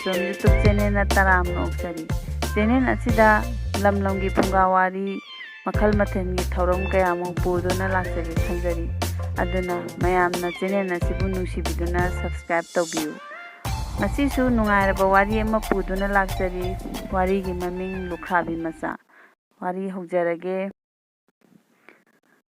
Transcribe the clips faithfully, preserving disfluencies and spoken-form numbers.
ꯃꯩꯔꯥꯕ YouTube ꯆꯦꯅꯦꯜꯅ ꯇꯔꯥꯝꯅ ꯑꯣꯛꯆꯔꯤ꯫ Channel ꯑꯁꯤꯗ ꯂꯝ ꯂꯝꯒꯤ ꯐꯨꯡꯒꯥ ꯋꯥꯔꯤ, ꯃꯈꯜ ꯃꯊꯦꯜꯒꯤ ꯊꯧꯔꯝ ꯀꯌꯥꯃꯨꯛ ꯄꯨꯗꯨꯅ ꯂꯥꯛꯆꯒꯦ ꯈꯟꯖꯔꯤ꯫ ꯑꯗꯨꯅ ꯃꯌꯥꯝꯅ ꯆꯦꯅꯦꯜ ꯑꯁꯤꯕꯨ ꯅꯨꯡꯁꯤꯕꯤꯗꯨꯅ ꯁꯕꯁꯀ꯭ꯔꯥꯏꯕ ꯇꯧꯕꯤꯌꯨ꯫ ꯉꯁꯤꯁꯨ ꯅꯨꯡꯉꯥꯏꯔꯕ ꯋꯥꯔꯤ ꯑꯃ ꯄꯨꯗꯨꯅ ꯂꯥꯛꯆꯔꯤ꯫ ꯋꯥꯔꯤꯒꯤ ꯃꯃꯤꯡ ꯂꯨꯈ꯭ꯔꯥꯕꯤ ꯃꯆꯥ꯫ ꯋꯥꯔꯤ ꯍꯧꯖꯔꯒꯦ꯫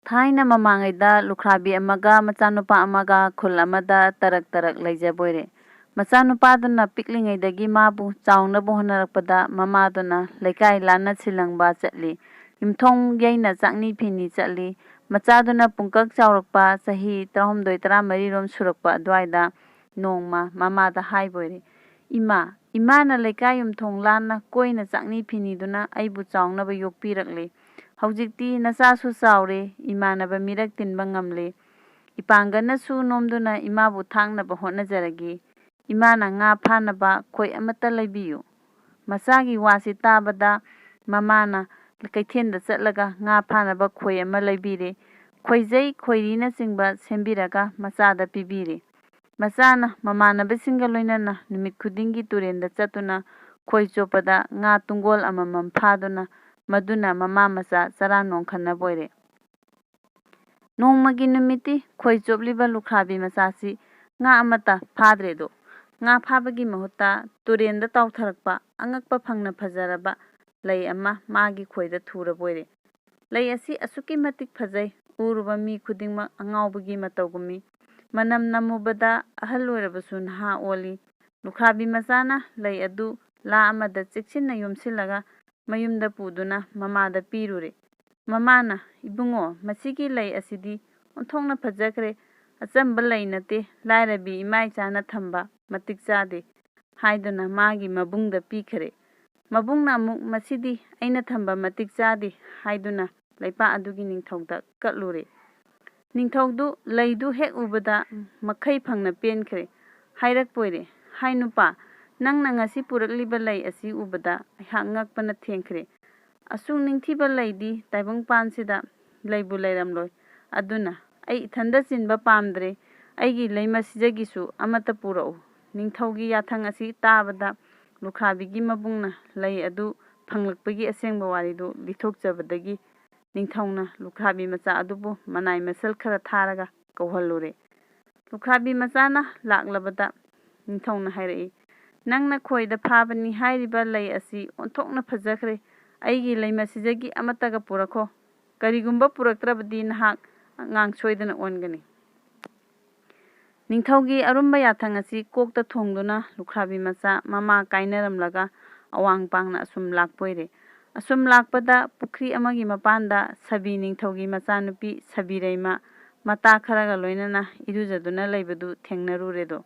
ꯊꯥꯏꯅ ꯃꯃꯥꯡꯉꯩꯗ ꯂꯨꯈ꯭ꯔꯥꯕꯤ ꯑꯃꯒ ꯃꯆꯥꯅꯨꯄꯥ ꯑꯃꯒ ꯈꯨꯜ ꯑꯃꯗ ꯇꯔꯛ ꯇꯔꯛ ꯂꯩꯖꯕꯣꯏꯔꯦ꯫ ꯃꯆꯥꯅꯨꯄꯥꯗꯨꯅ ꯄꯤꯛꯂꯤꯉꯩꯗꯒꯤ ꯃꯥꯕꯨ ꯆꯥꯎꯅꯕ ꯍꯣꯠꯅꯔꯛꯄꯗ ꯃꯃꯥꯗꯨꯅ ꯂꯩꯀꯥꯏ ꯂꯥꯟꯅ ꯁꯤꯜꯂꯪꯕ ꯆꯠꯂꯤ꯫ ꯌꯨꯝꯊꯣꯡ ꯌꯩꯅ ꯆꯥꯛꯅꯤ ꯐꯤꯅꯤ ꯆꯠꯂꯤ꯫ ꯃꯆꯥꯗꯨꯅ ꯄꯨꯡꯀꯛ ꯆꯥꯎꯔꯛꯄ ꯆꯍꯤ ꯇꯔꯥꯍꯨꯝꯗꯣꯏ ꯇꯔꯥꯃꯔꯤꯔꯣꯝ ꯁꯨꯔꯛꯄ ꯑꯗꯨꯋꯥꯏꯗ ꯅꯣꯡꯃ ꯃꯃꯥꯗ ꯍꯥꯏꯕꯣꯏꯔꯦ, "ꯏꯃꯥ, ꯏꯃꯥꯅ ꯂꯩꯀꯥꯏ ꯌꯨꯝꯊꯣꯡ ꯂꯥꯟꯅ ꯀꯣꯏꯅ ꯆꯥꯛꯅꯤ ꯐꯤꯅꯤꯗꯨꯅ ꯑꯩꯕꯨ ꯆꯥꯎꯅꯕ ꯌꯣꯛꯄꯤꯔꯛꯂꯦ꯫ ꯍꯧꯖꯤꯛꯇꯤ ꯅꯆꯥꯁꯨ ꯆꯥꯎꯔꯦ, ꯏꯃꯥꯟꯅꯕ ꯃꯤꯔꯛ ꯇꯤꯟꯕ ꯉꯝꯂꯦ꯫ ꯏꯄꯥꯡꯒꯜꯅꯁꯨ ꯅꯣꯝꯗꯨꯅ ꯏꯃꯥꯕꯨ ꯊꯥꯛꯅꯕ ꯍꯣꯠꯅꯖꯔꯒꯦ꯫ ꯏꯃꯥꯅ ꯉꯥ ꯐꯥꯅꯕ ꯈꯣꯏ ꯑꯃꯠꯇ ꯂꯩꯕꯤꯌꯨ꯫" ꯃꯆꯥꯒꯤ ꯋꯥꯁꯤ ꯇꯥꯕꯗ ꯃꯃꯥꯅ ꯀꯩꯊꯦꯜꯗ ꯆꯠꯂꯒ ꯉꯥ ꯐꯥꯅꯕ ꯈꯣꯏ ꯑꯃ ꯂꯩꯕꯤꯔꯦ꯫ ꯈꯣꯏꯖꯩ, ꯈꯣꯏꯔꯤꯅꯆꯤꯡꯕ ꯁꯦꯝꯕꯤꯔꯒ ꯃꯆꯥꯗ ꯄꯤꯕꯤꯔꯦ꯫ ꯃꯆꯥꯅ ꯃꯃꯥꯟꯅꯕꯁꯤꯡꯒ ꯂꯣꯏꯅꯅ ꯅꯨꯃꯤꯠ ꯈꯨꯗꯤꯡꯒꯤ ꯇꯨꯔꯦꯟꯗ ꯆꯠꯇꯨꯅ ꯈꯣꯏ ꯆꯣꯞꯄꯗ ꯉꯥ ꯇꯨꯡꯒꯣꯜ ꯑꯃꯃꯝ ꯐꯥꯗꯨꯅ ꯃꯗꯨꯅ ꯃꯃꯥ ꯃꯆꯥ ꯆꯔꯥ ꯅꯣꯡꯈꯠꯅꯕ ꯑꯣꯏꯔꯦ꯫ ꯅꯣꯡꯃꯒꯤ ꯅꯨꯃꯤꯠꯇꯤ ꯈꯣꯏ ꯆꯣꯞꯂꯤꯕ ꯂꯨꯈ꯭ꯔꯥꯕꯤ ꯃꯆꯥꯁꯤ ꯉꯥ ꯑꯃꯠꯇ ꯐꯥꯗ꯭ꯔꯦꯗꯣ꯫ ꯉꯥ ꯐꯥꯕꯒꯤ ꯃꯍꯨꯠꯇ ꯇꯨꯔꯦꯟꯗ ꯇꯥꯎꯊꯔꯛꯄ ꯑꯉꯛꯄ ꯐꯪꯅ ꯐꯖꯔꯕ ꯂꯩ ꯑꯃ ꯃꯥꯒꯤ ꯈꯣꯏꯗ ꯊꯨꯔꯕ ꯑꯣꯏꯔꯦ꯫ ꯂꯩ ꯑꯁꯤ ꯑꯁꯨꯛꯀꯤ ꯃꯇꯤꯛ ꯐꯖꯩ, ꯎꯔꯨꯕ ꯃꯤ ꯈꯨꯗꯤꯡꯃꯛ ꯑꯉꯥꯎꯕꯒꯤ ꯃꯇꯧꯒꯨꯝꯃꯤ꯫ ꯃꯅꯝ ꯅꯝꯃꯨꯕꯗ ꯑꯍꯜ ꯑꯣꯏꯔꯕꯁꯨ ꯅꯍꯥ ꯑꯣꯜꯂꯤ꯫ ꯂꯨꯈ꯭ꯔꯥꯕꯤ ꯃꯆꯥꯅ ꯂꯩ ꯑꯗꯨ ꯂꯥ ꯑꯃꯗ ꯆꯦꯛꯁꯤꯟꯅ ꯌꯣꯝꯁꯤꯜꯂꯒ ꯃꯌꯨꯝꯗ ꯄꯨꯗꯨꯅ ꯃꯃꯥꯗ ꯄꯤꯔꯨꯔꯦ꯫ ꯃꯃꯥꯅ, "ꯏꯕꯨꯡꯉꯣ, ꯃꯁꯤꯒꯤ ꯂꯩ ꯑꯁꯤꯗꯤ ꯑꯣꯟꯊꯣꯛꯅ ꯐꯖꯈ꯭ꯔꯦ꯫ ꯑꯆꯝꯕ ꯂꯩ ꯅꯠꯇꯦ, ꯂꯥꯏꯔꯕꯤ ꯏꯃꯥ ꯏꯆꯥꯅ ꯊꯝꯕ ꯃꯇꯤꯛ ꯆꯥꯗꯦ" ꯍꯥꯏꯗꯨꯅ ꯃꯥꯒꯤ ꯃꯕꯨꯡꯗ ꯄꯤꯈꯔꯦ꯫ ꯃꯕꯨꯡꯅ ꯑꯃꯨꯛ, "ꯃꯁꯤꯗꯤ ꯑꯩꯅ ꯊꯝꯕ ꯃꯇꯤꯛ ꯆꯥꯗꯦ" ꯍꯥꯏꯗꯨꯅ ꯂꯩꯄꯥꯛ ꯑꯗꯨꯒꯤ ꯅꯤꯡꯊꯧꯗ ꯀꯠꯂꯨꯔꯦ꯫ ꯅꯤꯡꯊꯧꯗꯨ ꯂꯩꯗꯨ ꯍꯦꯛ ꯎꯕꯗ ꯃꯈꯩ ꯐꯪꯅ ꯄꯦꯟꯈ꯭ꯔꯦ꯫ ꯍꯥꯏꯔꯛꯄꯣꯏꯔꯦ, "ꯍꯥꯏ ꯅꯨꯄꯥ, ꯅꯪꯅ ꯉꯁꯤ ꯄꯨꯔꯛꯂꯤꯕ ꯂꯩ ꯑꯁꯤ ꯎꯕꯗ ꯑꯩꯍꯥꯛ ꯉꯛꯄꯅ ꯊꯦꯡꯈ꯭ꯔꯦ꯫ ꯑꯁꯨꯛ ꯅꯤꯡꯊꯤꯕ ꯂꯩꯗꯤ ꯇꯥꯏꯕꯪꯄꯥꯟꯁꯤꯗ ꯂꯩꯕꯨ ꯂꯩꯔꯝꯂꯣꯏ꯫ ꯑꯗꯨꯅ ꯑꯩ ꯏꯊꯟꯗ ꯆꯤꯟꯕ ꯄꯥꯝꯗ꯭ꯔꯦ꯫ ꯑꯩꯒꯤ ꯂꯩꯃ ꯁꯤꯖꯒꯤꯁꯨ ꯑꯃꯠꯇ ꯄꯨꯔꯛꯎ" ꯅꯤꯡꯊꯧꯒꯤ ꯌꯥꯊꯪ ꯑꯁꯤ ꯇꯥꯕꯗ ꯂꯨꯈ꯭ꯔꯥꯕꯤꯒꯤ ꯃꯕꯨꯡꯅ ꯂꯩ ꯑꯗꯨ ꯐꯪꯂꯛꯄꯒꯤ ꯑꯁꯦꯡꯕ ꯋꯥꯔꯤꯗꯨ ꯂꯤꯊꯣꯛꯆꯕꯗꯒꯤ ꯅꯤꯡꯊꯧꯅ ꯂꯨꯈ꯭ꯔꯥꯕꯤ ꯃꯆꯥ ꯑꯗꯨꯕꯨ ꯃꯅꯥꯏ ꯃꯁꯜ ꯈꯔ ꯊꯥꯔꯒ ꯀꯧꯍꯜꯂꯨꯔꯦ꯫ ꯂꯨꯈ꯭ꯔꯥꯕꯤ ꯃꯆꯥꯅ ꯂꯥꯛꯂꯕꯗ ꯅꯤꯡꯊꯧꯅ ꯍꯥꯏꯔꯛꯏ, "ꯅꯪꯅ ꯈꯣꯏꯗ ꯐꯥꯕꯅꯤ ꯍꯥꯏꯔꯤꯕ ꯂꯩ ꯑꯁꯤ ꯑꯣꯟꯊꯣꯛꯅ ꯐꯖꯈ꯭ꯔꯦ꯫ ꯑꯩꯒꯤ ꯂꯩ ꯃꯁꯤꯗꯒꯤ ꯑꯃꯠꯇꯒ ꯄꯨꯔꯛꯈꯣ꯫ ꯀꯔꯤꯒꯨꯝꯕ ꯄꯨꯔꯛꯇ꯭ꯔꯕꯗꯤ ꯅꯍꯥꯛ ꯑꯉꯥꯡ ꯁꯣꯏꯗꯅ ꯑꯣꯟꯒꯅꯤ꯫" ꯅꯤꯡꯊꯧꯒꯤ ꯑꯔꯨꯝꯕ ꯌꯥꯊꯪ ꯑꯁꯤ ꯀꯣꯛꯇ ꯊꯣꯡꯗꯨꯅ ꯂꯨꯈ꯭ꯔꯥꯕꯤ ꯃꯆꯥ ꯃꯃꯥ ꯀꯥꯏꯅꯔꯝꯂꯒ ꯑꯋꯥꯡ ꯄꯥꯡꯅ ꯑꯁꯨꯝ ꯂꯥꯛꯄ ꯑꯣꯏꯔꯦ꯫ ꯑꯁꯨꯝ ꯂꯥꯛꯄꯗ ꯄꯨꯈ꯭ꯔꯤ ꯑꯃꯒꯤ ꯃꯄꯥꯟꯗ ꯁꯕꯤ ꯅꯤꯡꯊꯧꯒꯤ ꯃꯆꯥꯅꯨꯄꯤ ꯁꯕꯤꯔꯩꯃ ꯃꯇꯥ ꯈꯔꯒ ꯂꯣꯏꯅꯅ ꯏꯔꯨꯖꯗꯨꯅ ꯂꯩꯕꯗꯨ ꯊꯦꯡꯅꯔꯨꯔꯦꯗꯣ꯫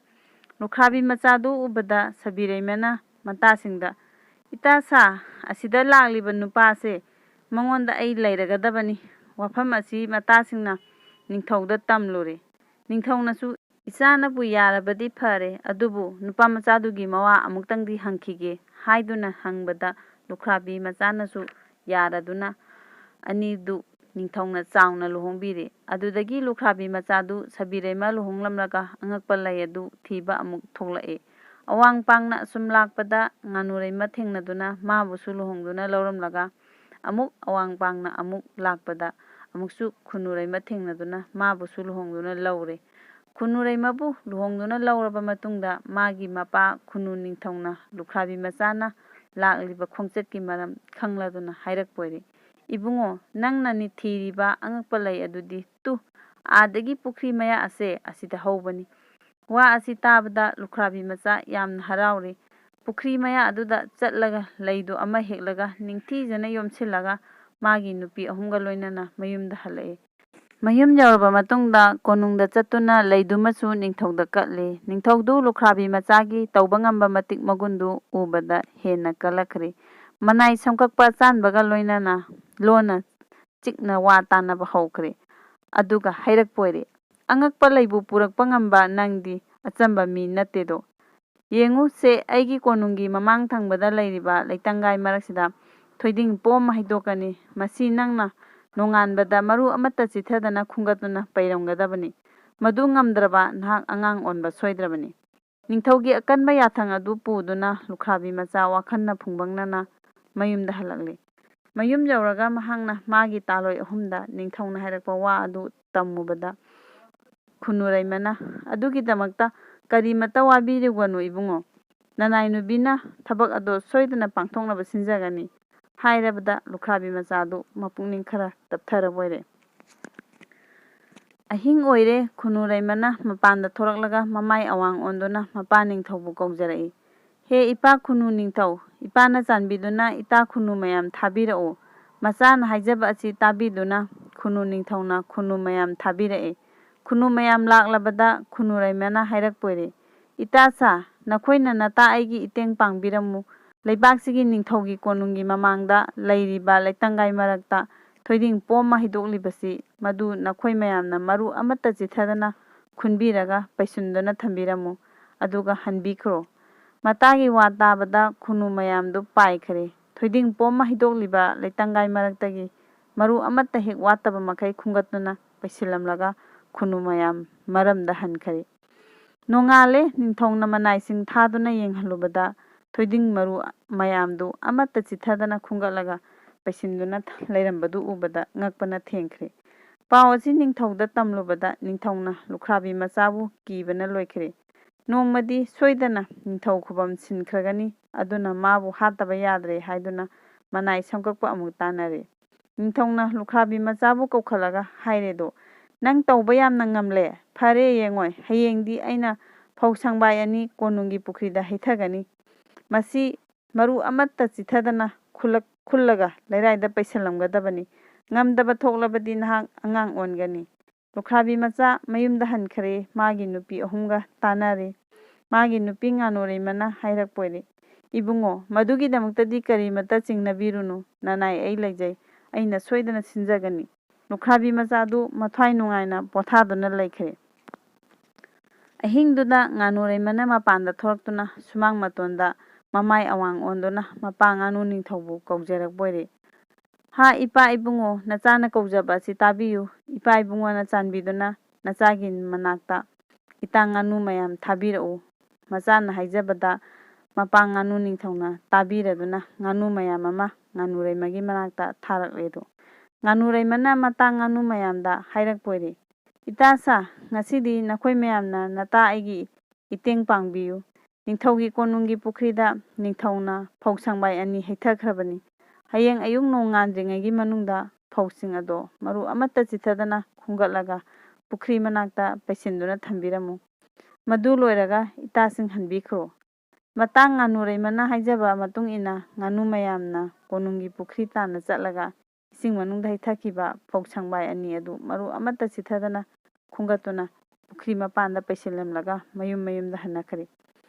ꯂꯨꯈ꯭ꯔꯥꯕꯤ ꯃꯆꯥꯗꯨ ꯎꯕꯗ ꯁꯕꯤꯔꯩꯃꯅ ꯃꯇꯥꯁꯤꯡꯗ, "ꯏꯇꯥ ꯁꯥ, ꯑꯁꯤꯗ ꯂꯥꯛꯂꯤꯕ ꯅꯨꯄꯥꯁꯦ, ꯃꯉꯣꯟꯗ ꯑꯩ ꯂꯩꯔꯒꯗꯕꯅꯤ꯫" ꯋꯥꯐꯝ ꯑꯁꯤ ꯃꯇꯥꯁꯤꯡꯅ ꯅꯤꯡꯊꯧꯗ ꯇꯝꯂꯨꯔꯦ꯫ ꯅꯤꯡꯊꯧꯅꯁꯨ, "ꯏꯆꯥꯅꯕꯨ ꯌꯥꯔꯕꯗꯤ ꯐꯔꯦ, ꯑꯗꯨꯕꯨ ꯅꯨꯄꯥ ꯃꯆꯥꯗꯨꯒꯤ ꯃꯋꯥ ꯑꯃꯨꯛꯇꯪꯗꯤ ꯍꯪꯈꯤꯒꯦ" ꯍꯥꯏꯗꯨꯅ ꯍꯪꯕꯗ ꯂꯨꯈ꯭ꯔꯥꯕꯤ ꯃꯆꯥꯅꯁꯨ ꯌꯥꯔꯗꯨꯅ ꯑꯅꯤꯗꯨ ꯅꯤꯡꯊꯧꯅ ꯆꯥꯎꯅ ꯂꯨꯍꯣꯡꯕꯤꯔꯦ꯫ ꯑꯗꯨꯗꯒꯤ ꯂꯨꯈ꯭ꯔꯥꯕꯤ ꯃꯆꯥꯗꯨ ꯁꯕꯤꯔꯩꯃ ꯂꯨꯍꯣꯡꯂꯝꯂꯒ ꯑꯉꯛꯄ ꯂꯩ ꯑꯗꯨ ꯊꯤꯕ ꯑꯃꯨꯛ ꯊꯣꯛꯂꯛꯑꯦ꯫ ꯑꯋꯥꯡ ꯄꯥꯡꯅ ꯑꯁꯨꯝ ꯂꯥꯛꯄꯗ ꯉꯥꯅꯨꯔꯩꯃ ꯊꯦꯡꯅꯗꯨꯅ ꯃꯥꯕꯨꯁꯨ ꯂꯨꯍꯣꯡꯗꯨꯅ ꯂꯧꯔꯝꯂꯒ ꯑꯃꯨꯛ ꯑꯋꯥꯡ ꯄꯥꯡꯅ ꯑꯃꯨꯛ ꯂꯥꯛꯄꯗ ꯑꯃꯨꯛꯁꯨ ꯈꯨꯅꯨꯔꯩꯃ ꯊꯦꯡꯅꯗꯨꯅ ꯃꯥꯕꯨꯁꯨ ꯂꯨꯍꯣꯡꯗꯨꯅ ꯂꯧꯔꯦ꯫ ꯈꯨꯅꯨꯔꯩꯃꯕꯨ ꯂꯨꯍꯣꯡꯗꯨꯅ ꯂꯧꯔꯕ ꯃꯇꯨꯡꯗ ꯃꯥꯒꯤ ꯃꯄꯥ ꯈꯨꯅꯨ ꯅꯤꯡꯊꯧꯅ ꯂꯨꯈ꯭ꯔꯥꯕꯤ ꯃꯆꯥꯅ ꯂꯥꯛꯂꯤꯕ ꯈꯣꯡꯆꯠꯀꯤ ꯃꯔꯝ ꯈꯪꯂꯗꯨꯅ ꯍꯥꯏꯔꯛꯄ ꯑꯣꯏꯔꯦ, "ꯏꯕꯨꯡꯉꯣ, ꯅꯪꯅ ꯅꯤꯊꯤꯔꯤꯕ ꯑꯉꯛꯄ ꯂꯩ ꯑꯗꯨꯗꯤ ꯇꯨ, ꯑꯥꯗꯒꯤ ꯄꯨꯈ꯭ꯔꯤ ꯃꯌꯥ ꯑꯁꯦ ꯑꯁꯤꯗ ꯍꯧꯕꯅꯤ꯫" ꯋꯥ ꯑꯁꯤ ꯇꯥꯕꯗ ꯂꯨꯈ꯭ꯔꯥꯕꯤ ꯃꯆꯥ ꯌꯥꯝꯅ ꯍꯔꯥꯎꯔꯦ꯫ ꯄꯨꯈ꯭ꯔꯤ ꯃꯌꯥ ꯑꯗꯨꯗ ꯆꯠꯂꯒ ꯂꯩꯗꯨ ꯑꯃ ꯍꯦꯛꯂꯒ ꯅꯤꯡꯊꯤꯖꯅ ꯌꯣꯝꯁꯤꯜꯂꯒ ꯃꯥꯒꯤ ꯅꯨꯄꯤ ꯑꯍꯨꯝꯒ ꯂꯣꯏꯅꯅ ꯃꯌꯨꯝꯗ ꯍꯜꯂꯛꯑꯦ꯫ ꯃꯌꯨꯝ ꯌꯧꯔꯕ ꯃꯇꯨꯡꯗ ꯀꯣꯅꯨꯡꯗ ꯆꯠꯇꯨꯅ ꯂꯩꯗꯨꯃꯁꯨ ꯅꯤꯡꯊꯧꯗ ꯀꯠꯂꯦ꯫ ꯅꯤꯡꯊꯧꯗꯨ ꯂꯨꯈ꯭ꯔꯥꯕꯤ ꯃꯆꯥꯒꯤ ꯇꯧꯕ ꯉꯝꯕ ꯃꯇꯤꯛ ꯃꯒꯨꯟꯗꯨ ꯎꯕꯗ ꯍꯦꯟꯅ ꯀꯜꯂꯛꯈ꯭ꯔꯦ꯫ ꯃꯅꯥꯏ ꯁꯝꯀꯛꯄ ꯆꯥꯟꯕꯒ ꯂꯣꯏꯅꯅ ꯂꯣꯟꯅ ꯆꯤꯛꯅ ꯋꯥ ꯇꯥꯅꯕ ꯍꯧꯈ꯭ꯔꯦ꯫ ꯑꯗꯨꯒ ꯍꯥꯏꯔꯛꯄ ꯑꯣꯏꯔꯦ, "ꯑꯉꯛꯄ ꯂꯩꯕꯨ ꯄꯨꯔꯛꯄ ꯉꯝꯕ ꯅꯪꯗꯤ ꯑꯆꯝꯕ ꯃꯤ ꯅꯠꯇꯦꯗꯣ꯫ ꯌꯦꯡꯉꯨ ꯁꯦ, ꯑꯩꯒꯤ ꯀꯣꯅꯨꯡꯒꯤ ꯃꯃꯥꯡ ꯊꯪꯕꯗ ꯂꯩꯔꯤꯕ ꯂꯩꯇꯪꯒꯥꯏ ꯃꯔꯛꯁꯤꯗ ꯊꯣꯏꯗꯤꯡ ꯄꯣꯝ ꯑꯃ ꯍꯩꯗꯣꯛꯀꯅꯤ꯫ ꯃꯁꯤ ꯅꯪꯅ ꯅꯣꯡꯉꯥꯟꯕꯗ ꯃꯔꯨ ꯑꯃꯠꯇ ꯆꯤꯊꯗꯅ ꯈꯨꯟꯒꯠꯇꯨꯅ ꯄꯩꯔꯝꯒꯗꯕꯅꯤ꯫ ꯃꯗꯨ ꯉꯝꯗ꯭ꯔꯕ ꯅꯍꯥꯛ ꯑꯉꯥꯡ ꯑꯣꯟꯕ ꯁꯣꯏꯗ꯭ꯔꯕꯅꯤ꯫" ꯅꯤꯡꯊꯧꯒꯤ ꯑꯀꯟꯕ ꯌꯥꯊꯪ ꯑꯗꯨ ꯄꯨꯗꯨꯅ ꯂꯨꯈ꯭ꯔꯥꯕꯤ ꯃꯆꯥ ꯋꯥꯈꯜꯅ ꯐꯨꯡꯕꯪꯅꯅ ꯃꯌꯨꯝꯗ ꯍꯜꯂꯛꯂꯤ꯫ ꯃꯌꯨꯝ ꯌꯧꯔꯒ ꯃꯍꯥꯛꯅ ꯃꯥꯒꯤ ꯇꯥꯂꯣꯏ ꯑꯍꯨꯝꯗ ꯅꯤꯡꯊꯧꯅ ꯍꯥꯏꯔꯛꯄ ꯋꯥ ꯑꯗꯨ ꯇꯝꯃꯨꯕꯗ ꯈꯨꯅꯨꯔꯩꯃꯅ, "ꯑꯗꯨꯒꯤꯗꯃꯛꯇ ꯀꯔꯤꯃꯠꯇ ꯋꯥꯕꯤꯔꯨꯒꯅꯨ ꯏꯕꯨꯡꯉꯣ꯫ ꯅꯅꯥꯏ ꯅꯨꯕꯤꯅ ꯊꯕꯛ ꯑꯗꯣ ꯁꯣꯏꯗꯅ ꯄꯥꯡꯊꯣꯛꯅꯕ ꯁꯤꯟꯖꯒꯅꯤ" ꯍꯥꯏꯔꯕꯗ ꯂꯨꯈ꯭ꯔꯥꯕꯤ ꯃꯆꯥꯗꯨ ꯃꯄꯨꯛꯅꯤꯡ ꯈꯔ ꯇꯞꯊꯔꯕ ꯑꯣꯏꯔꯦ꯫ ꯑꯍꯤꯡ ꯑꯣꯏꯔꯦ꯫ ꯈꯨꯅꯨꯔꯩꯃꯅ ꯃꯄꯥꯟꯗ ꯊꯣꯔꯛꯂꯒ ꯃꯃꯥꯏ ꯑꯋꯥꯡ ꯑꯣꯟꯗꯨꯅ ꯃꯄꯥ ꯅꯤꯡꯊꯧꯕꯨ ꯀꯧꯖꯔꯛꯏ꯫ "ꯍꯦ ꯏꯄꯥ ꯈꯨꯅꯨ ꯅꯤꯡꯊꯧ, ꯏꯄꯥꯅ ꯆꯥꯟꯕꯤꯗꯨꯅ ꯏꯇꯥ ꯈꯨꯅꯨ ꯃꯌꯥꯝ ꯊꯥꯕꯤꯔꯛꯎ"꯫ ꯃꯆꯥꯅ ꯍꯥꯏꯖꯕ ꯑꯁꯤ ꯇꯥꯕꯤꯗꯨꯅ ꯈꯨꯅꯨ ꯅꯤꯡꯊꯧꯅ ꯈꯨꯅꯨ ꯃꯌꯥꯝ ꯊꯥꯕꯤꯔꯛꯏ꯫ ꯈꯨꯅꯨ ꯃꯌꯥꯝ ꯂꯥꯛꯂꯕꯗ ꯈꯨꯅꯨꯔꯩꯃꯅ ꯍꯥꯏꯔꯛꯄ ꯑꯣꯏꯔꯦ, "ꯏꯇꯥ ꯁꯥ, ꯅꯈꯣꯏꯅ ꯅꯇꯥ ꯑꯩꯒꯤ ꯏꯇꯦꯡ ꯄꯥꯡꯕꯤꯔꯝꯃꯨ꯫ ꯂꯩꯕꯥꯛꯁꯤꯒꯤ ꯅꯤꯡꯊꯧꯒꯤ ꯀꯣꯅꯨꯡꯒꯤ ꯃꯃꯥꯡꯗ ꯂꯩꯔꯤꯕ ꯂꯩꯇꯪꯒꯥꯏ ꯃꯔꯛꯇ ꯊꯣꯏꯗꯤꯡ ꯄꯣꯝ ꯑꯃ ꯍꯩꯗꯣꯛꯂꯤꯕꯁꯤ ꯃꯗꯨ ꯅꯈꯣꯏ ꯃꯌꯥꯝꯅ ꯃꯔꯨ ꯑꯃꯠꯇ ꯆꯤꯊꯗꯅ ꯈꯨꯟꯕꯤꯔꯒ ꯄꯩꯁꯤꯟꯗꯨꯅ ꯊꯝꯕꯤꯔꯝꯃꯨ, ꯑꯗꯨꯒ ꯍꯟꯕꯤꯈ꯭ꯔꯣ"꯫ ꯃꯇꯥꯒꯤ ꯋꯥ ꯇꯥꯕꯗ ꯈꯨꯅꯨ ꯃꯌꯥꯝꯗꯨ ꯄꯥꯏꯈ꯭ꯔꯦ꯫ ꯊꯣꯏꯗꯤꯡ ꯄꯣꯝ ꯑꯃ ꯍꯩꯗꯣꯛꯂꯤꯕ ꯂꯩꯇꯪꯒꯥꯏ ꯃꯔꯛꯇꯒꯤ ꯃꯔꯨ ꯑꯃꯠꯇ ꯍꯦꯛ ꯋꯥꯠꯇꯕ ꯃꯈꯩ ꯈꯨꯟꯒꯠꯇꯨꯅ ꯄꯩꯁꯤꯜꯂꯝꯂꯒ ꯈꯨꯅꯨ ꯃꯌꯥꯝ ꯃꯔꯝꯗ ꯍꯟꯈꯔꯦ꯫ ꯅꯣꯡꯉꯥꯜꯂꯦ꯫ ꯅꯤꯡꯊꯧꯅ ꯃꯅꯥꯏꯁꯤꯡ ꯊꯥꯗꯨꯅ ꯌꯦꯡꯍꯜꯂꯨꯕꯗ ꯊꯣꯏꯗꯤꯡ ꯃꯔꯨ ꯃꯌꯥꯝꯗꯨ ꯑꯃꯠꯇ ꯆꯤꯠꯊꯗꯅ ꯈꯨꯟꯒꯠꯂꯒ ꯄꯩꯁꯤꯟꯗꯨꯅ ꯂꯩꯔꯝꯕꯗꯨ ꯎꯕꯗ ꯉꯛꯄꯅ ꯊꯦꯡꯈ꯭ꯔꯦ꯫ ꯄꯥꯎ ꯑꯁꯤ ꯅꯤꯡꯊꯧꯗ ꯇꯝꯂꯨꯕꯗ ꯅꯤꯡꯊꯧꯅ ꯂꯨꯈ꯭ꯔꯥꯕꯤ ꯃꯆꯥꯕꯨ ꯀꯤꯕꯅ ꯂꯣꯏꯈ꯭ꯔꯦ꯫ ꯅꯣꯡꯃꯗꯤ ꯁꯣꯏꯗꯅ ꯅꯤꯡꯊꯧ ꯈꯨꯕꯝ ꯁꯤꯟꯈ꯭ꯔꯒꯅꯤ, ꯑꯗꯨꯅ ꯃꯥꯕꯨ ꯍꯥꯠꯇꯕ ꯌꯥꯗ꯭ꯔꯦ ꯍꯥꯏꯗꯨꯅ ꯃꯅꯥꯏ ꯁꯦꯝꯒꯠꯄ ꯑꯃꯨꯛ ꯇꯥꯟꯅꯔꯦ꯫ ꯅꯤꯡꯊꯧꯅ ꯂꯨꯈ꯭ꯔꯥꯕꯤ ꯃꯆꯥꯕꯨ ꯀꯧꯈꯠꯂꯒ ꯍꯥꯏꯔꯦꯗꯣ, "ꯅꯪ ꯇꯧꯕ ꯌꯥꯝꯅ ꯉꯝꯂꯦ꯫ ꯐꯔꯦ, ꯌꯦꯡꯉꯣꯏ, ꯍꯌꯦꯡꯗꯤ ꯑꯩꯅ ꯐꯧ ꯁꯪꯕꯥꯏ ꯑꯅꯤ ꯀꯣꯅꯨꯡꯒꯤ ꯄꯨꯈ꯭ꯔꯤꯗ ꯍꯩꯊꯒꯅꯤ꯫ ꯃꯁꯤ ꯃꯔꯨ ꯑꯃꯠꯇ ꯆꯤꯊꯗꯅ ꯈꯨꯜꯂꯛ-, ꯈꯨꯜꯂꯒ ꯂꯩꯔꯥꯏꯗ ꯄꯩꯁꯤꯜꯂꯝꯒꯗꯕꯅꯤ꯫ ꯉꯝꯗꯕ ꯊꯣꯛꯂꯕꯗꯤ ꯅꯍꯥꯛ ꯑꯉꯥꯡ ꯑꯣꯟꯒꯅꯤ"꯫ ꯂꯨꯈ꯭ꯔꯥꯕꯤ ꯃꯆꯥ ꯃꯌꯨꯝꯗ ꯍꯟꯈ꯭ꯔꯦ꯫ ꯃꯥꯒꯤ ꯅꯨꯄꯤ ꯑꯍꯨꯝꯒ ꯇꯥꯟꯅꯔꯦ꯫ ꯃꯥꯒꯤ ꯅꯨꯄꯤ ꯉꯥꯅꯨꯔꯩꯃꯅ ꯍꯥꯏꯔꯛꯄ ꯑꯣꯏꯔꯦ, "ꯏꯕꯨꯡꯉꯣ, ꯃꯗꯨꯒꯤꯗꯃꯛꯇꯗꯤ ꯀꯔꯤꯃꯠꯇ ꯆꯤꯡꯅꯕꯤꯔꯨꯅꯨ꯫ ꯅꯅꯥꯏ ꯑꯩ ꯂꯩꯖꯩ꯫ ꯑꯩꯅ ꯁꯣꯏꯗꯅ ꯁꯤꯟꯖꯒꯅꯤ"꯫ ꯂꯨꯈ꯭ꯔꯥꯕꯤ ꯃꯆꯥꯗꯨ ꯃꯊ꯭ꯋꯥꯏ ꯅꯨꯡꯉꯥꯏꯅ ꯄꯣꯊꯥꯗꯨꯅ ꯂꯩꯈ꯭ꯔꯦ꯫ ꯑꯍꯤꯡꯗꯨꯗ ꯉꯥꯅꯨꯔꯩꯃꯅ ꯃꯄꯥꯟꯗ ꯊꯣꯔꯛꯇꯨꯅ ꯁꯨꯃꯥꯡ ꯃꯇꯣꯟꯗ ꯃꯃꯥꯏ ꯑꯋꯥꯡ ꯑꯣꯟꯗꯨꯅ ꯃꯄꯥ ꯉꯥꯅꯨ ꯅꯤꯡꯊꯧꯕꯨ ꯀꯧꯖꯔꯛꯄ ꯑꯣꯏꯔꯦ꯫ "ꯍꯥ, ꯏꯄꯥ ꯏꯕꯨꯡꯉꯣ, ꯅꯆꯥꯅ ꯀꯧꯖꯕ ꯑꯁꯤ ꯇꯥꯕꯤꯌꯨ꯫ ꯏꯄꯥ ꯏꯕꯨꯡꯉꯣꯅ ꯆꯥꯟꯕꯤꯗꯨꯅ ꯅꯆꯥꯒꯤ ꯃꯅꯥꯛꯇ ꯏꯇꯥ ꯉꯥꯅꯨ ꯃꯌꯥꯝ ꯊꯥꯕꯤꯔꯛꯎ"꯫ ꯃꯆꯥꯅ ꯍꯥꯏꯖꯕꯗ ꯃꯄꯥ ꯉꯥꯅꯨ ꯅꯤꯡꯊꯧꯅ ꯇꯥꯕꯤꯔꯗꯨꯅ ꯉꯥꯅꯨ ꯃꯌꯥꯝ ꯑꯃ ꯉꯥꯅꯨꯔꯩꯃꯒꯤ ꯃꯅꯥꯛꯇ ꯊꯥꯔꯛꯂꯦꯗꯣ꯫ ꯉꯥꯅꯨꯔꯩꯃꯅ ꯃꯇꯥ ꯉꯥꯅꯨ ꯃꯌꯥꯝꯗ ꯍꯥꯏꯔꯛꯄ ꯑꯣꯏꯔꯦ, "ꯏꯇꯥ ꯁꯥ, ꯉꯁꯤꯗꯤ ꯅꯈꯣꯏ ꯃꯌꯥꯝꯅ ꯅꯇꯥ ꯑꯩꯒꯤ ꯏꯇꯦꯡ ꯄꯥꯡꯕꯤꯌꯨ꯫ ꯅꯤꯡꯊꯧꯒꯤ ꯀꯣꯅꯨꯡꯒꯤ ꯄꯨꯈ꯭ꯔꯤꯗ ꯅꯤꯡꯊꯧꯅ ꯐꯧ ꯁꯪꯕꯥꯏ ꯑꯅꯤ ꯍꯩꯊꯈ꯭ꯔꯕꯅꯤ꯫ ꯍꯌꯦꯡ ꯑꯌꯨꯛ ꯅꯣꯡ ꯉꯥꯟꯗ꯭ꯔꯤꯉꯩꯒꯤ ꯃꯅꯨꯡꯗ ꯐꯧꯁꯤꯡ ꯑꯗꯣ ꯃꯔꯨ ꯑꯃꯠꯇ ꯆꯤꯊꯗꯅ ꯈꯨꯟꯒꯠꯂꯒ ꯄꯨꯈ꯭ꯔꯤ ꯃꯅꯥꯛꯇ ꯄꯩꯁꯤꯟꯗꯨꯅ ꯊꯝꯕꯤꯔꯝꯃꯨ꯫ ꯃꯗꯨ ꯂꯣꯏꯔꯒ ꯏꯇꯥꯁꯤꯡ ꯍꯟꯕꯤꯈ꯭ꯔꯣ"꯫ ꯃꯇꯥ ꯉꯥꯅꯨꯔꯩꯃꯅ ꯍꯥꯏꯖꯕ ꯃꯇꯨꯡ ꯏꯟꯅ ꯉꯥꯅꯨ ꯃꯌꯥꯝꯅ ꯀꯣꯅꯨꯡꯒꯤ ꯄꯨꯈ꯭ꯔꯤ ꯇꯥꯟꯅ ꯆꯠꯂꯒ ꯏꯁꯤꯡ ꯃꯅꯨꯡꯗ ꯍꯩꯊꯈꯤꯕ ꯐꯧ ꯁꯪꯕꯥꯏ ꯑꯅꯤ ꯑꯗꯨ ꯃꯔꯨ ꯑꯃꯠꯇ ꯆꯤꯊꯗꯅ ꯈꯨꯟꯒꯠꯇꯨꯅ ꯄꯨꯈ꯭ꯔꯤ ꯃꯄꯥꯟꯗ ꯄꯩꯁꯤꯜꯂꯝꯂꯒ ꯃꯌꯨꯝ ꯃꯌꯨꯝꯗ ꯍꯟꯅꯈ꯭ꯔꯦ꯫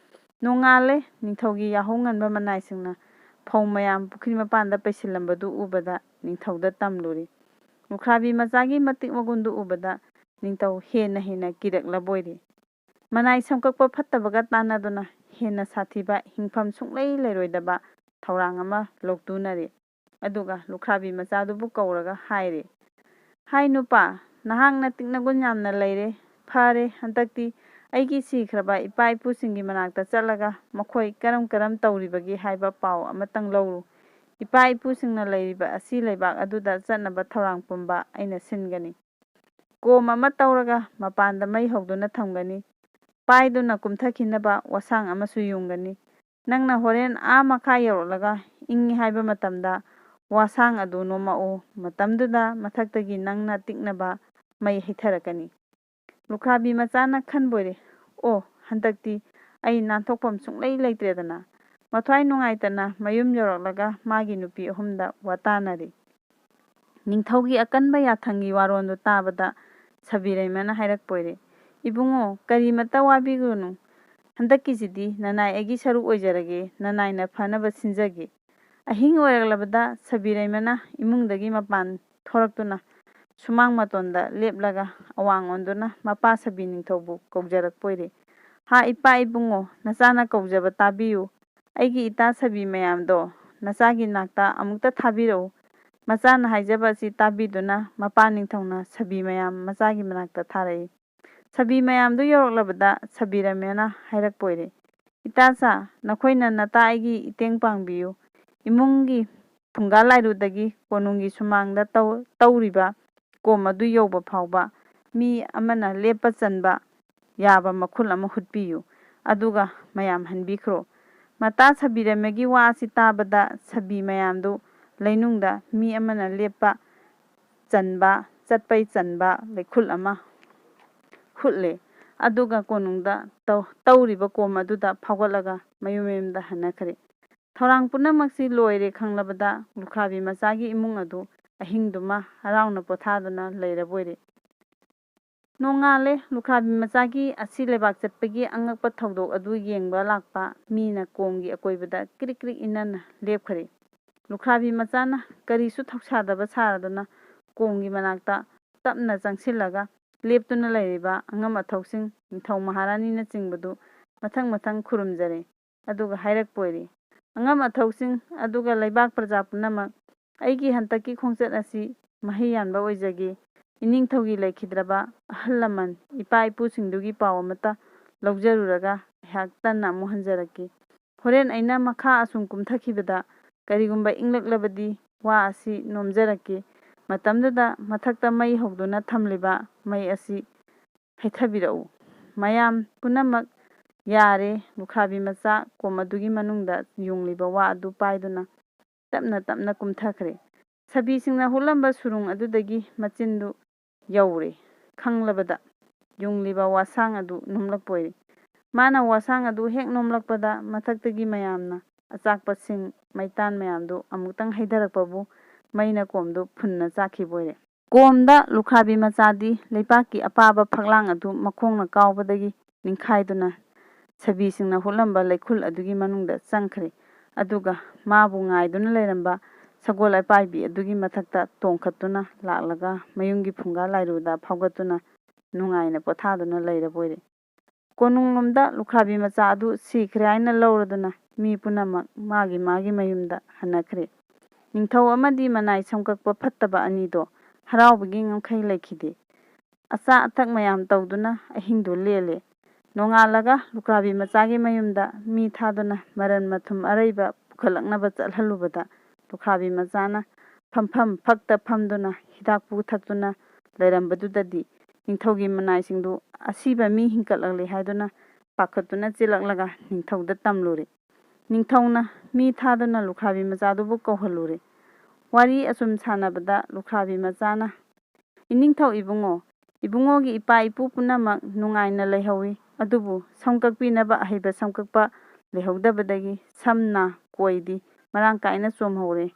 ꯅꯣꯡꯉꯥꯜꯂꯦ꯫ ꯅꯤꯡꯊꯧꯒꯤ ꯌꯥꯍꯧ ꯉꯟꯕ ꯃꯅꯥꯏꯁꯤꯡꯅ ꯐꯧ ꯃꯌꯥꯝ ꯄꯨꯈ꯭ꯔꯤ ꯃꯄꯥꯟꯗ ꯄꯩꯁꯤꯜꯂꯝꯕꯗꯨ ꯎꯕꯗ ꯅꯤꯡꯊꯧꯗ ꯇꯝꯂꯨꯔꯦ꯫ ꯂꯨꯈ꯭ꯔꯥꯕꯤ ꯃꯆꯥꯒꯤ ꯃꯇꯤꯛ ꯃꯒꯨꯟꯗꯨ ꯎꯕꯗ ꯅꯤꯡꯊꯧ ꯍꯦꯟꯅ ꯍꯦꯟꯅ ꯀꯤꯔꯛꯂꯕ ꯑꯣꯏꯔꯦ꯫ ꯃꯅꯥꯏ ꯁꯝꯀꯛꯄ ꯐꯠꯇꯕꯒ ꯇꯥꯟꯅꯗꯨꯅ ꯍꯦꯟꯅ ꯁꯥꯊꯤꯕ ꯍꯤꯡꯐꯝ ꯁꯨꯡꯂꯩ ꯂꯩꯔꯣꯏꯗꯕ ꯊꯧꯔꯥꯡ ꯑꯃ ꯂꯧꯇꯨꯅꯔꯦ꯫ ꯑꯗꯨꯒ ꯂꯨꯈ꯭ꯔꯥꯕꯤ ꯃꯆꯥꯗꯨꯕꯨ ꯀꯧꯔꯒ ꯍꯥꯏꯔꯦ, "ꯍꯥꯏ ꯅꯨꯄꯥ, ꯅꯍꯥꯛꯅ ꯇꯤꯛꯅꯒꯨꯟ ꯌꯥꯝꯅ ꯂꯩꯔꯦ꯫ ꯐꯔꯦ, ꯍꯟꯗꯛꯇꯤ ꯑꯩꯒꯤ ꯁꯤꯈ꯭ꯔꯕ ꯏꯄꯥ ꯏꯄꯨꯁꯤꯡꯒꯤ ꯃꯅꯥꯛꯇ ꯆꯠꯂꯒ ꯃꯈꯣꯏ ꯀꯔꯝ ꯀꯔꯝ ꯇꯧꯔꯤꯕꯒꯦ ꯍꯥꯏꯕ ꯄꯥꯎ ꯑꯃꯇꯪ ꯂꯧꯔꯨ꯫ ꯏꯄꯥ ꯏꯄꯨꯁꯤꯡꯅ ꯂꯩꯔꯤꯕ ꯑꯁꯤ ꯂꯩꯕꯥꯛ ꯑꯗꯨꯗ ꯆꯠꯅꯕ ꯊꯧꯔꯥꯡ ꯄꯨꯝꯕ ꯑꯩꯅ ꯁꯤꯟꯒꯅꯤ꯫ ꯀꯣꯝ ꯑꯃ ꯇꯧꯔꯒ ꯃꯄꯥꯟꯗ ꯃꯩ ꯍꯧꯗꯨꯅ ꯊꯝꯒꯅꯤ꯫ ꯄꯥꯏꯗꯨꯅ ꯀꯨꯝꯊꯈꯤꯅꯕ ꯋꯥꯁꯥꯡ ꯑꯃꯁꯨ ꯌꯨꯡꯒꯅꯤ꯫ ꯅꯪꯅ ꯍꯣꯔꯦꯟ ꯑꯥ ꯃꯈꯥ ꯌꯧꯔꯛꯂꯒ ꯏꯪꯉꯤ ꯍꯥꯏꯕ ꯃꯇꯝꯗ ꯋꯥꯁꯥꯡ ꯑꯗꯨ ꯅꯣꯝꯃꯛꯎ꯫ ꯃꯇꯝꯗꯨꯗ ꯃꯊꯛꯇꯒꯤ ꯅꯪꯅ ꯇꯤꯛꯅꯕ ꯃꯩ ꯍꯩꯊꯔꯛꯀꯅꯤ"꯫ ꯂꯨꯈ꯭ꯔꯥꯕꯤ ꯃꯆꯥꯅ ꯈꯟꯕꯣꯏꯔꯦ, "ꯑꯣ, ꯍꯟꯗꯛꯇꯤ ꯑꯩ ꯅꯥꯟꯊꯣꯛꯐꯝ ꯁꯨꯡꯂꯩ ꯂꯩꯇ꯭ꯔꯦꯗꯅ"꯫ ꯃꯊ꯭ꯋꯥꯏ ꯅꯨꯡꯉꯥꯏꯇꯅ ꯃꯌꯨꯝ ꯌꯧꯔꯛꯂꯒ ꯃꯥꯒꯤ ꯅꯨꯄꯤ ꯑꯍꯨꯝꯗ ꯋꯥꯇꯥꯅꯔꯤ꯫ ꯅꯤꯡꯊꯧꯒꯤ ꯑꯀꯟꯕ ꯌꯥꯊꯪꯒꯤ ꯋꯥꯔꯣꯜꯗꯨ ꯇꯥꯕꯗ ꯁꯕꯤꯔꯩꯃꯅ ꯍꯥꯏꯔꯛꯄ ꯑꯣꯏꯔꯦ, "ꯏꯕꯨꯡꯉꯣ, ꯀꯔꯤꯃꯠꯇ ꯋꯥꯕꯤꯒꯅꯨ꯫ ꯍꯟꯗꯛꯀꯤꯁꯤꯗꯤ ꯅꯅꯥꯏ ꯑꯩꯒꯤ ꯁꯔꯨꯛ ꯑꯣꯏꯖꯔꯒꯦ, ꯅꯅꯥꯏꯅ ꯐꯅꯕ ꯁꯤꯟꯖꯒꯦ"꯫ ꯑꯍꯤꯡ ꯑꯣꯏꯔꯛꯂꯕꯗ ꯁꯕꯤꯔꯩꯃꯅ ꯏꯃꯨꯡꯗꯒꯤ ꯃꯄꯥꯟ ꯊꯣꯔꯛꯇꯨꯅ ꯁꯨꯃꯥꯡ ꯃꯇꯣꯟꯗ ꯂꯦꯞꯂꯒ ꯑꯋꯥꯡ ꯑꯣꯟꯗꯨꯅ ꯃꯄꯥ ꯁꯕꯤ ꯅꯤꯡꯊꯧꯕꯨ ꯀꯧꯖꯔꯛꯄ ꯑꯣꯏꯔꯦ꯫ "ꯍꯥ ꯏꯄꯥ ꯏꯕꯨꯡꯉꯣ, ꯅꯆꯥꯅ ꯀꯧꯖꯕ ꯇꯥꯕꯤꯌꯨ꯫ ꯑꯩꯒꯤ ꯏꯇꯥ ꯁꯕꯤ ꯃꯌꯥꯝꯗꯣ ꯅꯆꯥꯒꯤ ꯅꯥꯛꯇ ꯑꯃꯨꯛꯇ ꯊꯥꯕꯤꯔꯛꯎ"꯫ ꯃꯆꯥꯅ ꯍꯥꯏꯖꯕ ꯑꯁꯤ ꯇꯥꯕꯤꯗꯨꯅ ꯃꯄꯥ ꯅꯤꯡꯊꯧꯅ ꯁꯕꯤ ꯃꯌꯥꯝ ꯃꯆꯥꯒꯤ ꯃꯅꯥꯛꯇ ꯊꯥꯔꯛꯏ꯫ ꯁꯕꯤ ꯃꯌꯥꯝꯗꯨ ꯌꯧꯔꯛꯂꯕꯗ ꯁꯕꯤꯔꯩꯃꯅ ꯍꯥꯏꯔꯛꯄ ꯑꯣꯏꯔꯦ, "ꯏꯇꯥꯆꯥ, ꯅꯈꯣꯏꯅ ꯅꯇꯥ ꯑꯩꯒꯤ ꯏꯇꯦꯡ ꯄꯥꯡꯕꯤꯌꯨ꯫ ꯏꯃꯨꯡꯒꯤ ꯐꯨꯡꯒꯥ ꯂꯥꯏꯔꯨꯗꯒꯤ ꯀꯣꯅꯨꯡꯒꯤ ꯁꯨꯃꯥꯡꯗ ꯇꯧ-, ꯇꯧꯔꯤꯕ ꯀꯣꯝ ꯑꯗꯨ ꯌꯧꯕ ꯐꯥꯎꯕ ꯃꯤ ꯑꯃꯅ ꯂꯦꯞꯄ ꯆꯟꯕ ꯌꯥꯕ ꯃꯈꯨꯜ ꯑꯃ ꯍꯨꯠꯄꯤꯌꯨ, ꯑꯗꯨꯒ ꯃꯌꯥꯝ ꯍꯟꯕꯤꯈ꯭ꯔꯣ"꯫ ꯃꯇꯥ ꯁꯕꯤꯔꯃꯒꯤ ꯋꯥ ꯑꯁꯤ ꯇꯥꯕꯗ ꯁꯕꯤ ꯃꯌꯥꯝꯗꯨ ꯂꯩꯅꯨꯡꯗ ꯃꯤ ꯑꯃꯅ ꯂꯦꯞꯄ ꯆꯟꯕ, ꯆꯠꯄꯩ ꯆꯟꯕ ꯂꯩꯈꯨꯜ ꯑꯃ ꯍꯨꯠꯂꯦ꯫ ꯑꯗꯨꯒ ꯀꯣꯅꯨꯡꯗ ꯇꯧ-, ꯇꯧꯔꯤꯕ ꯀꯣꯝ ꯑꯗꯨꯗ ꯐꯥꯎꯒꯠꯂꯒ ꯃꯌꯨꯝ ꯃꯌꯨꯝꯗ ꯍꯟꯅꯈ꯭ꯔꯦ꯫ ꯊꯧꯔꯥꯡ ꯄꯨꯝꯅꯃꯛꯁꯤ ꯂꯣꯏꯔꯦ ꯈꯪꯂꯕꯗ ꯂꯨꯈ꯭ꯔꯥꯕꯤ ꯃꯆꯥꯒꯤ ꯏꯃꯨꯡ ꯑꯗꯨ ꯑꯍꯤꯡꯗꯨꯃ ꯍꯔꯥꯎꯅ ꯄꯣꯊꯥꯗꯨꯅ ꯂꯩꯔꯕ ꯑꯣꯏꯔꯦ꯫ ꯅꯣꯡꯉꯥꯜꯂꯦ꯫ ꯂꯨꯈ꯭ꯔꯥꯕꯤ ꯃꯆꯥꯒꯤ ꯑꯁꯤ ꯂꯩꯕꯥꯛ ꯆꯠꯄꯒꯤ ꯑꯉꯛꯄ ꯊꯧꯗꯣꯛ ꯑꯗꯨ ꯌꯦꯡꯕ ꯂꯥꯛꯄ ꯃꯤꯅ ꯀꯣꯝꯒꯤ ꯑꯀꯣꯏꯕꯗ ꯀ꯭ꯔꯤꯛ ꯀ꯭ꯔꯤꯛ ꯏꯟꯅꯅ ꯂꯦꯞꯈ꯭ꯔꯦ꯫ ꯂꯨꯈ꯭ꯔꯥꯕꯤ ꯃꯆꯥꯅ ꯀꯔꯤꯁꯨ ꯊꯧꯁꯥꯗꯕ ꯁꯥꯔꯗꯨꯅ ꯀꯣꯝꯒꯤ ꯃꯅꯥꯛꯇ ꯇꯞꯅ ꯆꯪꯁꯤꯜꯂꯒ ꯂꯦꯞꯇꯨꯅ ꯂꯩꯔꯤꯕ ꯑꯉꯝ ꯑꯊꯧꯁꯤꯡ, ꯅꯤꯡꯊꯧ ꯃꯍꯥꯔꯥꯅꯤꯅꯆꯤꯡꯕꯗꯨ ꯃꯊꯪ ꯃꯊꯪ ꯈꯨꯔꯨꯝꯖꯔꯦ꯫ ꯑꯗꯨꯒ ꯍꯥꯏꯔꯛꯄ ꯑꯣꯏꯔꯦ, "ꯑꯉꯝ ꯑꯊꯧꯁꯤꯡ ꯑꯗꯨꯒ ꯂꯩꯕꯥꯛ ꯄ꯭ꯔꯖꯥ ꯄꯨꯝꯅꯃꯛ, ꯑꯩꯒꯤ ꯍꯟꯗꯛꯀꯤ ꯈꯣꯡꯆꯠ ꯑꯁꯤ ꯃꯍꯩ ꯌꯥꯟꯕ ꯑꯣꯏꯖꯒꯦ꯫ ꯏꯅꯤꯡꯊꯧꯒꯤ ꯂꯩꯈꯤꯗ꯭ꯔꯕ ꯑꯍꯜ ꯂꯃꯟ, ꯏꯄꯥ ꯏꯄꯨꯁꯤꯡꯗꯨꯒꯤ ꯄꯥꯎ ꯑꯃꯠꯇ ꯂꯧꯖꯔꯨꯔꯒ ꯑꯩꯍꯥꯛ ꯇꯟꯅ ꯑꯃꯨꯛ ꯍꯟꯖꯔꯛꯀꯦ꯫ ꯍꯣꯔꯦꯟ ꯑꯩꯅ ꯃꯈꯥ ꯑꯁꯨꯝ ꯀꯨꯝꯊꯈꯤꯕꯗ ꯀꯔꯤꯒꯨꯝꯕ ꯏꯪꯂꯛꯂꯕꯗꯤ ꯋꯥ ꯑꯁꯤ ꯅꯣꯝꯖꯔꯛꯀꯦ꯫ ꯃꯇꯝꯗꯨꯗ ꯃꯊꯛꯇ ꯃꯩ ꯍꯧꯗꯨꯅ ꯊꯝꯂꯤꯕ ꯃꯩ ꯑꯁꯤ ꯍꯩꯊꯕꯤꯔꯛꯎ"꯫ ꯃꯌꯥꯝ ꯄꯨꯝꯅꯃꯛ ꯌꯥꯔꯦ꯫ ꯂꯨꯈ꯭ꯔꯥꯕꯤ ꯃꯆꯥ ꯀꯣꯝ ꯑꯗꯨꯒꯤ ꯃꯅꯨꯡꯗ ꯌꯨꯡꯂꯤꯕ ꯋꯥ ꯑꯗꯨ ꯄꯥꯏꯗꯨꯅ ꯇꯞꯅ ꯇꯞꯅ ꯀꯨꯝꯊꯈ꯭ꯔꯦ꯫ ꯁꯥꯕꯤꯁꯤꯡꯅ ꯍꯨꯠꯂꯝꯕ ꯁꯨꯔꯨꯡ ꯑꯗꯨꯗꯒꯤ ꯃꯆꯤꯟꯗꯨ ꯌꯧꯔꯦ ꯈꯪꯂꯕꯗ ꯌꯨꯡꯂꯤꯕ ꯋꯥꯁꯥꯡ ꯑꯗꯨ ꯅꯣꯝꯂꯛꯄ ꯑꯣꯏꯔꯦ꯫ ꯃꯥꯅ ꯋꯥꯁꯥꯡ ꯑꯗꯨ ꯍꯦꯛ ꯅꯣꯝꯂꯛꯄꯗ ꯃꯊꯛꯇꯒꯤ ꯃꯌꯥꯝꯅ ꯑꯆꯥꯛꯄꯁꯤꯡ, ꯃꯩꯇꯥꯟ ꯃꯌꯥꯝꯗꯨ ꯑꯃꯨꯛꯇꯪ ꯍꯩꯊꯔꯛꯄꯕꯨ ꯃꯩꯅ ꯀꯣꯝꯗꯨ ꯐꯨꯟꯅ ꯆꯥꯛꯈꯤꯕ ꯑꯣꯏꯔꯦ꯫ ꯀꯣꯝꯗ ꯂꯨꯈ꯭ꯔꯥꯕꯤ ꯃꯆꯥꯗꯤ ꯂꯩꯕꯥꯛꯀꯤ ꯑꯄꯥꯕ ꯐꯛꯂꯥꯡ ꯑꯗꯨ ꯃꯈꯣꯡꯅ ꯀꯥꯎꯕꯗꯒꯤ ꯅꯤꯡꯈꯥꯏꯗꯨꯅ ꯁꯥꯕꯤꯁꯤꯡꯅ ꯍꯨꯠꯂꯝꯕ ꯂꯩꯈꯨꯜ ꯑꯗꯨꯒꯤ ꯃꯅꯨꯡꯗ ꯆꯪꯈ꯭ꯔꯦ꯫ ꯑꯗꯨꯒ ꯃꯥꯕꯨ ꯉꯥꯏꯗꯨꯅ ꯂꯩꯔꯝꯕ ꯁꯒꯣꯜ ꯑꯄꯥꯏꯕꯤ ꯑꯗꯨꯒꯤ ꯃꯊꯛꯇ ꯇꯣꯡꯈꯠꯇꯨꯅ ꯂꯥꯛꯂꯒ ꯃꯌꯨꯝꯒꯤ ꯐꯨꯡꯒꯥ ꯂꯥꯏꯔꯨꯗ ꯐꯥꯎꯒꯠꯇꯨꯅ ꯅꯨꯡꯉꯥꯏꯅ ꯄꯣꯊꯥꯗꯨꯅ ꯂꯩꯔꯕ ꯑꯣꯏꯔꯦ꯫ ꯀꯣꯅꯨꯡꯂꯣꯝꯗ ꯂꯨꯈ꯭ꯔꯥꯕꯤ ꯃꯆꯥ ꯑꯗꯨ ꯁꯤꯈ꯭ꯔꯦ ꯍꯥꯏꯅ ꯂꯧꯔꯗꯨꯅ ꯃꯤ ꯄꯨꯝꯅꯃꯛ ꯃꯥꯒꯤ ꯃꯥꯒꯤ ꯃꯌꯨꯝꯗ ꯍꯟꯅꯈ꯭ꯔꯦ꯫ ꯅꯤꯡꯊꯧ ꯑꯃꯗꯤ ꯃꯅꯥꯏ ꯁꯝꯀꯛꯄ ꯐꯠꯇꯕ ꯑꯅꯤꯗꯣ ꯍꯔꯥꯎꯕꯒꯤ ꯉꯝꯈꯩ ꯂꯩꯈꯤꯗꯦ꯫ ꯑꯆꯥ ꯑꯊꯛ ꯃꯌꯥꯝ ꯇꯧꯗꯨꯅ ꯑꯍꯤꯡꯗꯨ ꯂꯦꯜꯂꯦ꯫ ꯅꯣꯡꯉꯥꯜꯂꯒ ꯂꯨꯈ꯭ꯔꯥꯕꯤ ꯃꯆꯥꯒꯤ ꯃꯌꯨꯝꯗ ꯃꯤ ꯊꯥꯗꯨꯅ ꯃꯔꯟ ꯃꯊꯨꯝ ꯑꯔꯩꯕ ꯄꯨꯈꯠꯂꯛꯅꯕ ꯆꯠꯍꯜꯂꯨꯕꯗ, ꯂꯨꯈ꯭ꯔꯥꯕꯤ ꯃꯆꯥꯅ ꯐꯝꯐꯝ ꯐꯛꯇ ꯐꯝꯗꯨꯅ ꯍꯤꯗꯥꯛꯄꯨ ꯊꯛꯇꯨꯅ ꯂꯩꯔꯝꯕꯗꯨꯗꯗꯤ, ꯅꯤꯡꯊꯧꯒꯤ ꯃꯅꯥꯏꯁꯤꯡꯗꯨ ꯑꯁꯤꯕ ꯃꯤ ꯍꯤꯡꯀꯠꯂꯛꯂꯦ ꯍꯥꯏꯗꯨꯅ ꯄꯥꯈꯠꯇꯨꯅ ꯆꯦꯜꯂꯛꯂꯒ ꯅꯤꯡꯊꯧꯗ ꯇꯝꯂꯨꯔꯦ꯫ ꯅꯤꯡꯊꯧꯅ ꯃꯤ ꯊꯥꯗꯨꯅ ꯂꯨꯈ꯭ꯔꯥꯕꯤ ꯃꯆꯥꯗꯨꯕꯨ ꯀꯧꯍꯜꯂꯨꯔꯦ꯫ ꯋꯥꯔꯤ ꯑꯁꯨꯝ ꯁꯥꯟꯅꯕꯗ ꯂꯨꯈ꯭ꯔꯥꯕꯤ ꯃꯆꯥꯅ, "ꯏꯅꯤꯡꯊꯧ ꯏꯕꯨꯡꯉꯣ, ꯏꯕꯨꯡꯉꯣꯒꯤ ꯏꯄꯥ ꯏꯄꯨ ꯄꯨꯝꯅꯃꯛ ꯅꯨꯡꯉꯥꯏꯅ ꯂꯩꯍꯧꯏ, ꯑꯗꯨꯕꯨ ꯁꯝ ꯀꯛꯄꯤꯅꯕ ꯑꯍꯩꯕ ꯁꯝꯀꯛꯄ ꯂꯩꯍꯧꯗꯕꯗꯒꯤ ꯁꯝ ꯅꯥ ꯀꯣꯏꯗꯤ ꯃꯔꯥꯡ ꯀꯥꯏꯅ ꯆꯣꯝꯍꯧꯔꯦ"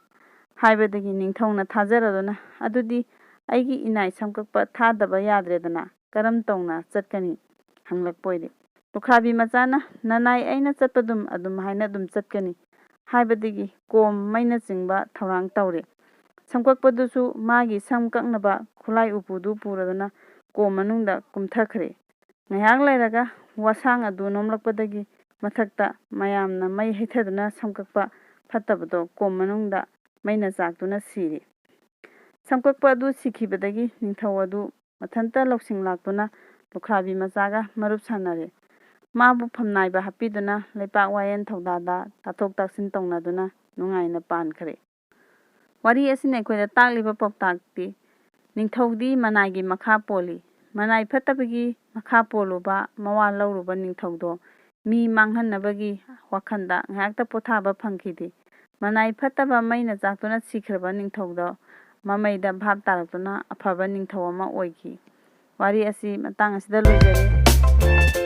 ꯍꯥꯏꯕꯗꯒꯤ ꯅꯤꯡꯊꯧꯅ ꯊꯥꯖꯔꯗꯨꯅ, "ꯑꯗꯨꯗꯤ ꯑꯩꯒꯤ ꯏꯅꯥꯏ ꯁꯝꯀꯛꯄ ꯊꯥꯗꯕ ꯌꯥꯗ꯭ꯔꯦꯗꯅ, ꯀꯔꯝ ꯇꯧꯅ ꯆꯠꯀꯅꯤ?" ꯍꯪꯂꯛꯄ ꯑꯣꯏꯔꯦ꯫ ꯂꯨꯈ꯭ꯔꯥꯕꯤ ꯃꯆꯥꯅ, "ꯅꯅꯥꯏ ꯑꯩꯅ ꯆꯠꯄꯗꯨꯝ ꯑꯗꯨꯝ ꯍꯥꯏꯅ ꯑꯗꯨꯝ ꯆꯠꯀꯅꯤ" ꯍꯥꯏꯕꯗꯒꯤ ꯀꯣꯝ ꯃꯩꯅꯆꯤꯡꯕ ꯊꯧꯔꯥꯡ ꯇꯧꯔꯦ꯫ ꯁꯝꯀꯛꯄꯗꯨꯁꯨ ꯃꯥꯒꯤ ꯁꯝ ꯀꯛꯅꯕ ꯈꯨꯠꯂꯥꯏ ꯎꯄꯨꯗꯨ ꯄꯨꯔꯗꯨꯅ ꯀꯣꯝ ꯃꯅꯨꯡꯗ ꯀꯨꯝꯊꯈ꯭ꯔꯦ꯫ ꯉꯥꯏꯍꯥꯛ ꯂꯩꯔꯒ ꯋꯥꯁꯥꯡ ꯑꯗꯨ ꯅꯣꯝꯂꯛꯄꯗꯒꯤ ꯃꯊꯛꯇ ꯃꯌꯥꯝꯅ ꯃꯩ ꯍꯩꯊꯗꯨꯅ ꯁꯝꯀꯛꯄ ꯐꯠꯇꯕꯗꯣ ꯀꯣꯝ ꯃꯅꯨꯡꯗ ꯃꯩꯅ ꯆꯥꯛꯇꯨꯅ ꯁꯤꯔꯦ꯫ ꯁꯝꯀꯛꯄ ꯑꯗꯨ ꯁꯤꯈꯤꯕꯗꯒꯤ ꯅꯤꯡꯊꯧ ꯑꯗꯨ ꯃꯊꯟꯇ ꯂꯧꯁꯤꯡ ꯂꯥꯛꯇꯨꯅ ꯂꯨꯈ꯭ꯔꯥꯕꯤ ꯃꯆꯥꯒ ꯃꯔꯨꯞ ꯁꯥꯟꯅꯔꯦ꯫ ꯃꯥꯕꯨ ꯐꯝꯅꯥꯏꯕ ꯍꯥꯞꯄꯤꯗꯨꯅ ꯂꯩꯄꯥꯛ ꯋꯥꯌꯦꯟ ꯊꯧꯗꯥꯗ ꯇꯥꯊꯣꯛ ꯇꯥꯁꯤꯟ ꯇꯧꯅꯗꯨꯅ ꯅꯨꯡꯉꯥꯏꯅ ꯄꯥꯟꯈ꯭ꯔꯦ꯫ ꯋꯥꯔꯤ ꯑꯁꯤꯅ ꯑꯩꯈꯣꯏꯗ ꯇꯥꯛꯂꯤꯕ ꯄꯥꯎꯇꯥꯛꯇꯤ, ꯅꯤꯡꯊꯧꯗꯤ ꯃꯅꯥꯏꯒꯤ ꯃꯈꯥ ꯄꯣꯜꯂꯤ꯫ ꯃꯅꯥꯏ ꯐꯠꯇꯕꯒꯤ ꯃꯈꯥ ꯄꯣꯜꯂꯨꯕ, ꯃꯋꯥ ꯂꯧꯔꯨꯕ ꯅꯤꯡꯊꯧꯗꯣ ꯃꯤ ꯃꯥꯡꯍꯟꯅꯕꯒꯤ ꯋꯥꯈꯜꯗ ꯉꯥꯏꯍꯥꯛꯇ ꯄꯣꯊꯥꯕ ꯐꯪꯈꯤꯗꯦ꯫ ꯃꯅꯥꯏ ꯐꯠꯇꯕ ꯃꯩꯅ ꯆꯥꯛꯇꯨꯅ ꯁꯤꯈ꯭ꯔꯕ ꯅꯤꯡꯊꯧꯗꯣ ꯃꯃꯩꯗ ꯚꯥꯞ ꯇꯥꯔꯛꯇꯨꯅ ꯑꯐꯕ ꯅꯤꯡꯊꯧ ꯑꯃ ꯑꯣꯏꯈꯤ꯫ ꯋꯥꯔꯤ ꯑꯁꯤ ꯃꯇꯥꯡ ꯑꯁꯤꯗ ꯂꯣꯏꯖꯔꯦ꯫